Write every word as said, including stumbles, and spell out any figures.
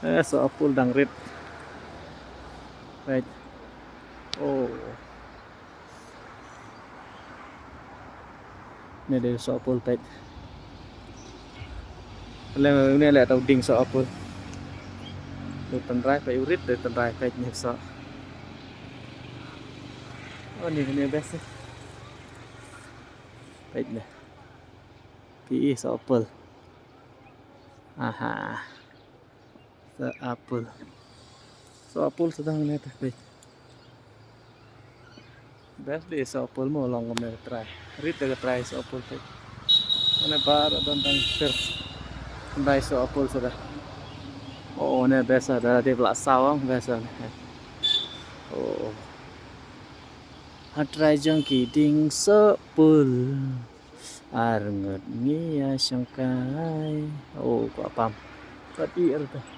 Eh, soh apple dang rit. Peit. Oh. Ne dei soh apple peit. Lem ne leh tau ding soh apple. Dei tynrai peit u rit dei tynrai peit ne soh. Oh ne ne best. Peit ne. Phi i soh apple. Aha. Soh apple. Soh apple sdang ne ta peit. Best dei soh apple mo long ne trai. Rit da trai soh apple peit. Ane bar don tang ter. Dei soh apple sdang. Oh ne best da dei bla sawang best ne. Oh. Ha trai jong ki ding soh apple. Ar ngut ngi ïa shongkai. Oh, kwah pam. Kwah ti ar ta.